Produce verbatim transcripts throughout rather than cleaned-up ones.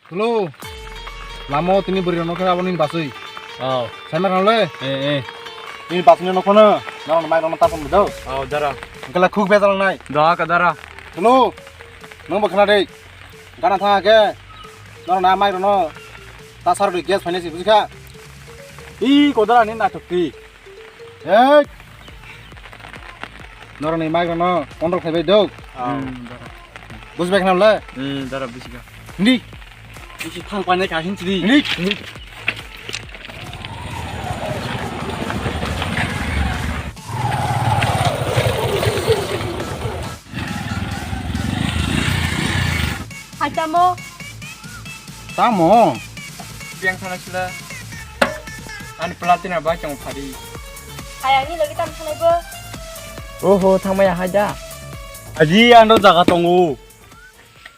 Tulo. Lamo tini bwrwi rokno khe abo nini baswi. Oh. Saimar hwnle? Eh, eh. Nini baswi no kono. Nang mai rokno tapon bido. Oh, dara. Engkala khuk bejal nai. Da ka dara. Tulo. Nang bo khna dei. Gana thang ke. Nang na mai rokno. Ta sar dei gas finance bujikha. I kodara ni naithok ti. Hey! Norok ni mic rokno control khai bai dok. Hmm, dara. Bujbai khna le? Hmm, dara, bujiga. Hindi. Isi thang panai ka hin chidi. Hindi. Hindi. Hai tamo? Tamo? Biyang thana sila. Ani platina bai chong phari. Hai ani logi tam thanai bo. Oho, thangmaya hai da. Aji ando jaga tongo.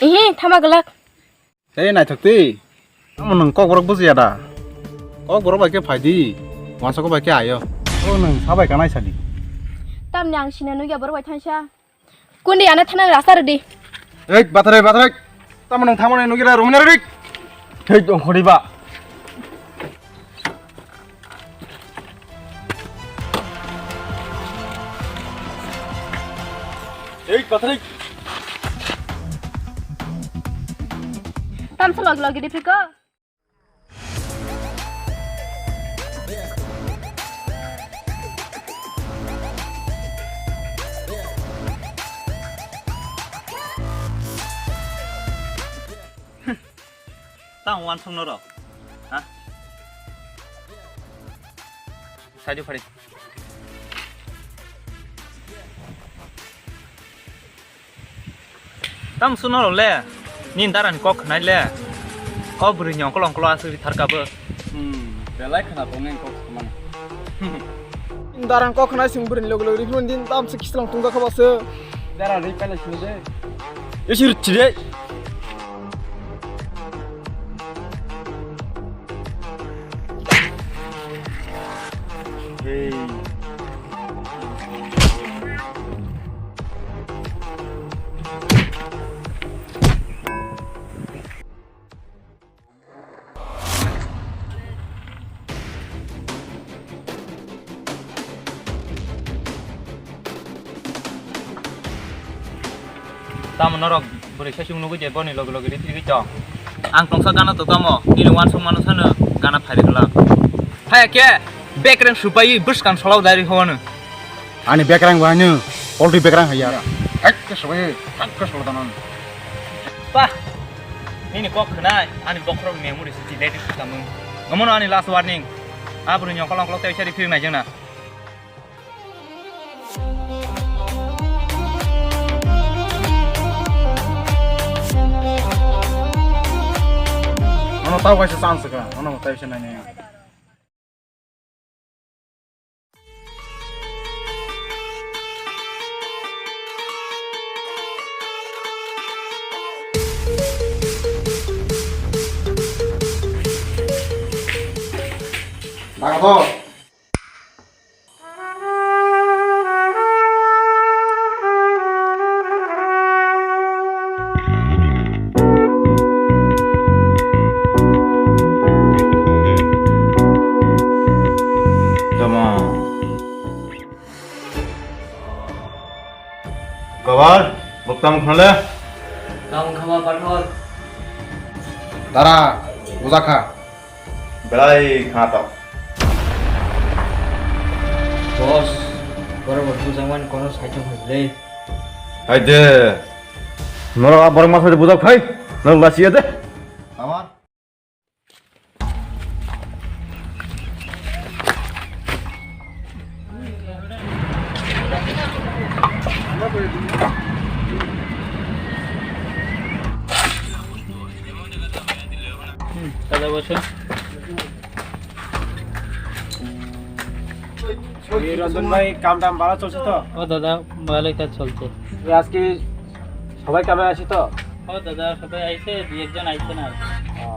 Ihi, thama galak. Tei naithok ti. Tamo nwng kokborok bujiya da? Kokborok bai khe phai di. Wansokgo bai khe ayo. O nwng sabai kanai sadi. Tamni ang sina nugya borok bai thansa. Kundi ana thana rasta rwdi. Ei, batharai, batharai. Tamo nwng thamani nugira rumina rwdi. Hei, ongkhori ba. Ei, batharai. Tamsa log log di phiko. Tang wansong norok, ha? Saidu phari. Tamo suno rok le, nini dara ni kok khnai le, o bwrwi ni ongkol ongkol aswk ri thar kha bo. Hmm, belai khna tongo nini kok khmani. Nini dara ni kok khnai chwng bwrwi ni loge loge ri phuru din tamo se kislong tungda kha bo se. Dara ri pele sini de. Isi ri chide. Hey. Tamo norok bwrwi saichung nugwi je boni loge loge ri phirigwi tong. Ang tongsa gana to tamo, nini wansuk mano sano gana phai rwgwla. Phai khe bekreng supai bwskang solao dari hwano. Ani bekreng bo haino, poultry bekreng haiya. Hai khe supai, hai khe solo danan. Pa, nini kok khwnai, ani bokhorok memory se delete khamung. Omono ani last warning. A bwrwi nyokol ongkol tei sari phirnai jengna. Ano tau kaisa chance ka, ano tau kaisa nai nai. Dago to. Come on. Gawar, buktam khole. Tamo khama pathor. Dara, bujak kha. Belai khna tok. Boss, borok bo bujak mani kono saichung hwnle. Hai de. Norok a borok masa de bujak phai. Norok lasiya de. Amar. দাদা বসো। এই রঞ্জন ভাই, কাম টাম ভালো চলছে তো? ও দাদা, ভালোই কাজ চলছে। এই আজকে সবাই কামে আছে তো? ও দাদা, সবাই আইছে, দুই একজন আইছে না। ও।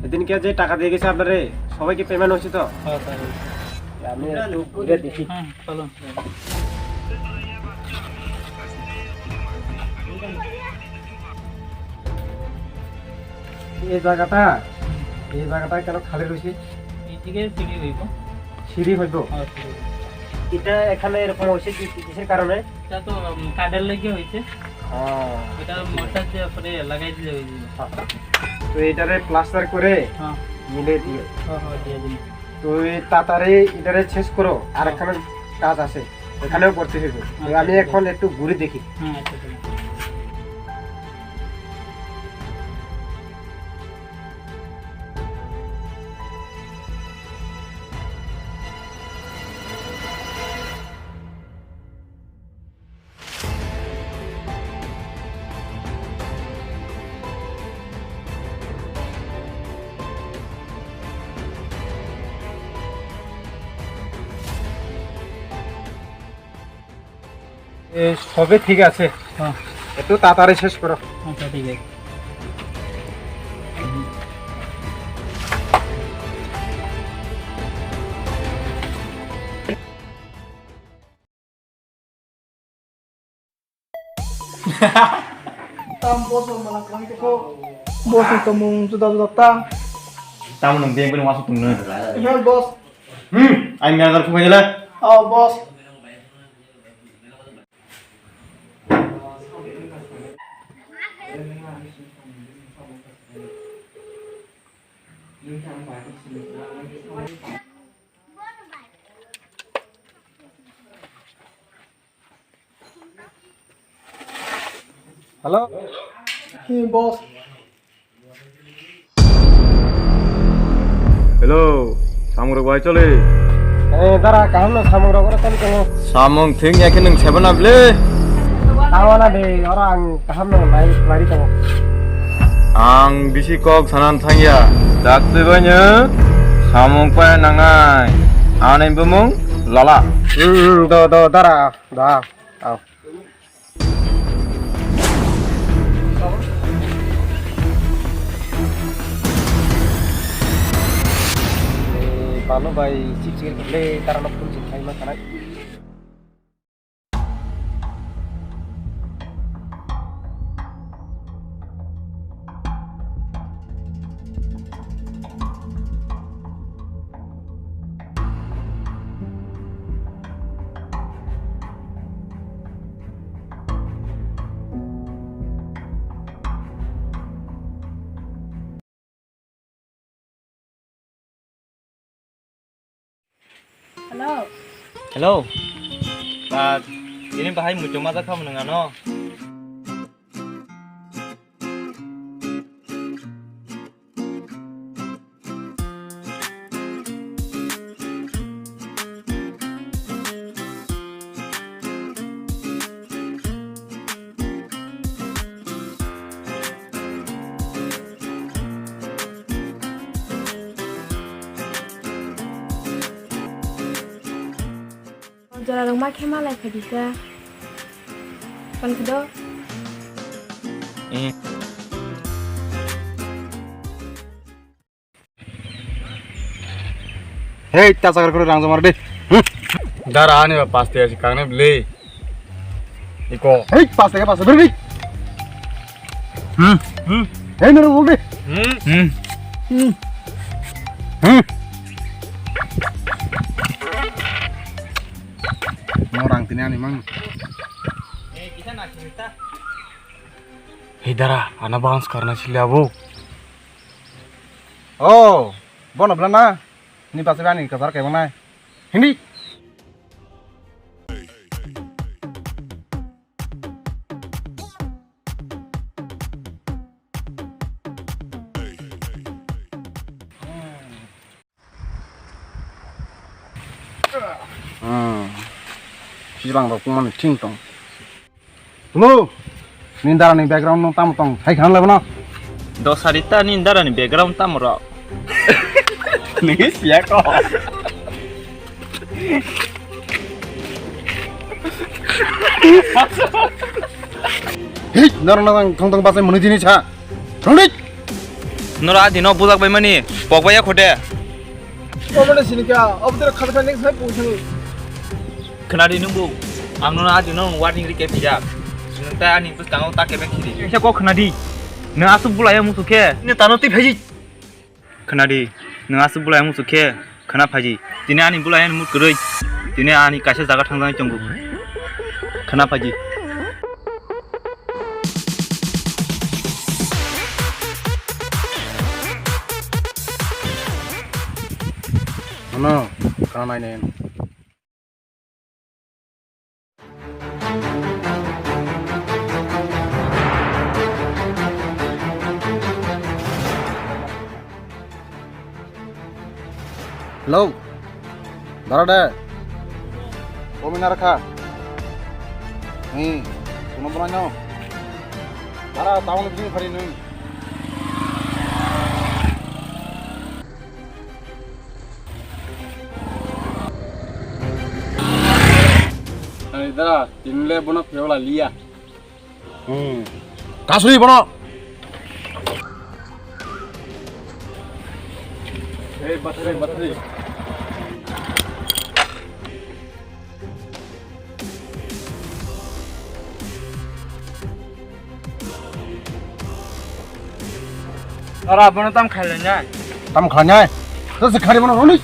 সেদিনকে যে টাকা দিয়ে গেছে আপনারে, সবাইকে পেমেন্ট হয়েছে তো? হ্যাঁ, স্যার, হয়েছে। আমি একটু ঘুরে দেখি। হ্যাঁ, চলো। এই জায়গাটা, এই জায়গাটা কেন খালি রয়েছে? এইদিকে সিঁড়ি হইব। সিঁড়ি হইব? হ্যাঁ, সিঁড়ি হইব। এটা এখানে এরকম হয়েছে কি, কিসের কারণে? এটা তো, উম, কাঠের লেগে হয়েছে। ও। এটা মশার দিয়ে পরে লাগাই দিলে হয়ে যাবে। হ্যাঁ। তো এটারে প্লাস্টার করে হ্যাঁ। মিলে দিয়ে। হ্যাঁ, হ্যাঁ, দিয়ে দিন। তো এই তাড়াতাড়ি এটারে শেষ করো, আর হ্যাঁ। এখানে কাজ আছে, এখানেও করতে হইব। তো আচ্ছা, আমি ঠিক এখন আছে। একটু ঘুরে দেখি। হ্যাঁ, আচ্ছা, ঠিক আছে। এ, সবে ঠিক আছে। হ্যাঁ। একটু তাড়াতাড়ি শেষ করো। আচ্ছা, ঠিক আছে। Tam boss, malah kami tu kok. Boss ni tomung juda juda ta. Tamo nung dia pun masuk tunggu. Iya, boss. Hmm, ayo manager kau aja lah. Oh, boss. Hello? Hey, boss. Hello, samung rok bai choli. Eh, dara, kaham no samung rok oro choli tongo. Samung thing ya khe nwng sebo na ble? Tawa na de, oro ang kaham no nai lari tongo. Ang bisi kok sanan thangya. Dak twi bai no samung pa nangnai. Ani bumung Lala. Hmm, do, do, dara, da, au. Balo bai chik chik le tarano phun chik khai ma khanai. Hello. Hello. Ba, ini bahai muchung mata kamu nengano. Jora rok ma khe malai phaidi ka. Kon khe do. Eh. Hei, ta chakar kore rang jomar de. Hmm. Dara ani ba paste asi kangne ble. Iko. Hei, paste ka paste beri. Hmm. Hmm. Hei, nero bol de. Hmm. Hmm. Hmm. Hmm. Mo rang tini ani mang. Hei dara, ana bans karna sili abo. Oh, bono bla na? Ni basa ani kasar kaya mana? Hindi. Hmm. Silang rok mani thing tong. Hello. Ni dara ni background no tamo tong. Hai khan labo na. Dosari ta ni dara ni background tamo ro. Ni siya ko. Hei, noro nang thong thong basai muni jini cha. Thong dik. Noro adi no bujak bai mani. Pok bai ya khote. Omo de sini kya? Obo de khata next hai pung thang. Khnadi nungbu. Ang nono adi no warning ri ke pija. Nung ta ani bus tango ta ke ben khiri. Kisa ko khnadi. Nwng aswk bulai musu khe? Nini tano twi phaiji. Khwnadi, nwng aswk bulai musu khe khwna phaidi. Tini ani bulai ani mut kwrwi. Tini ani kaisa jaga thangjani chongo. Khwna phaidi. Ano, khwna nainai. Hello. Dara de. Komi narkha. Ni, kuno bana no. Dara town ni phari nung. Ani dara, tinle bono pheola liya. Hmm. Kasui bono. Hei, bathari, bathari. Ora, bono tam khailai nai. Tam khailai nai? Terus khari bono roni.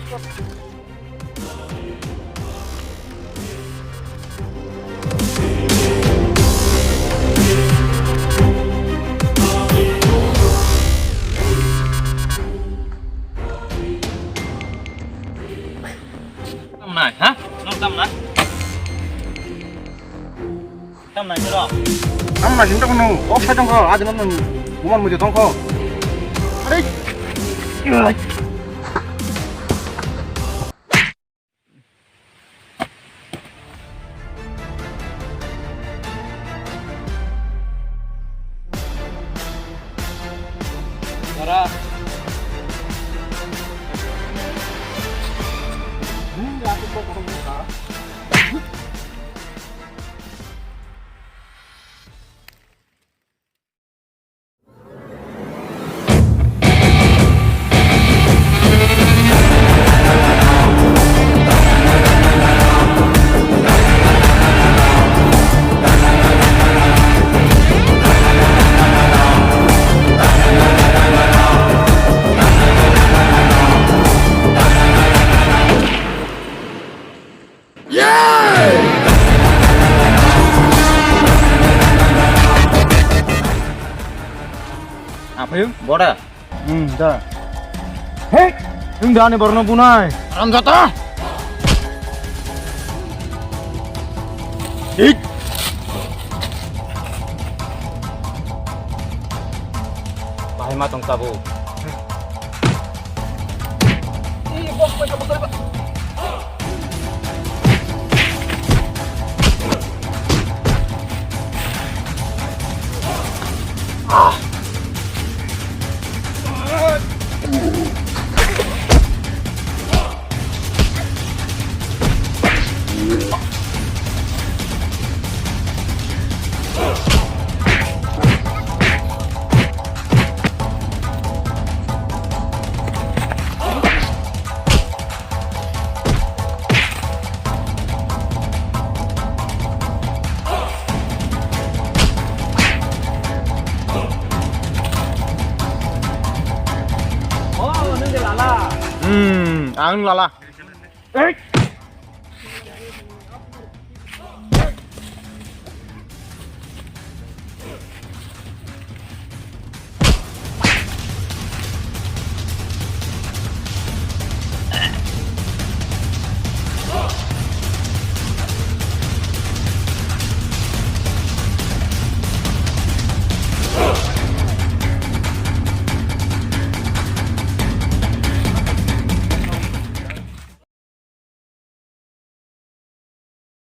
Tam nai, ha? Nang tam nai? Tam nai, niro. Tam nai, niro, niro. Offside dong kho, aja nang buman muja dong kho. Are. Aphayung, bora. Hmm, da. Hei, wng da ani borno bunai. Haramjada. Hei. Bahai ma tong tabuk. Hmm, ang lala.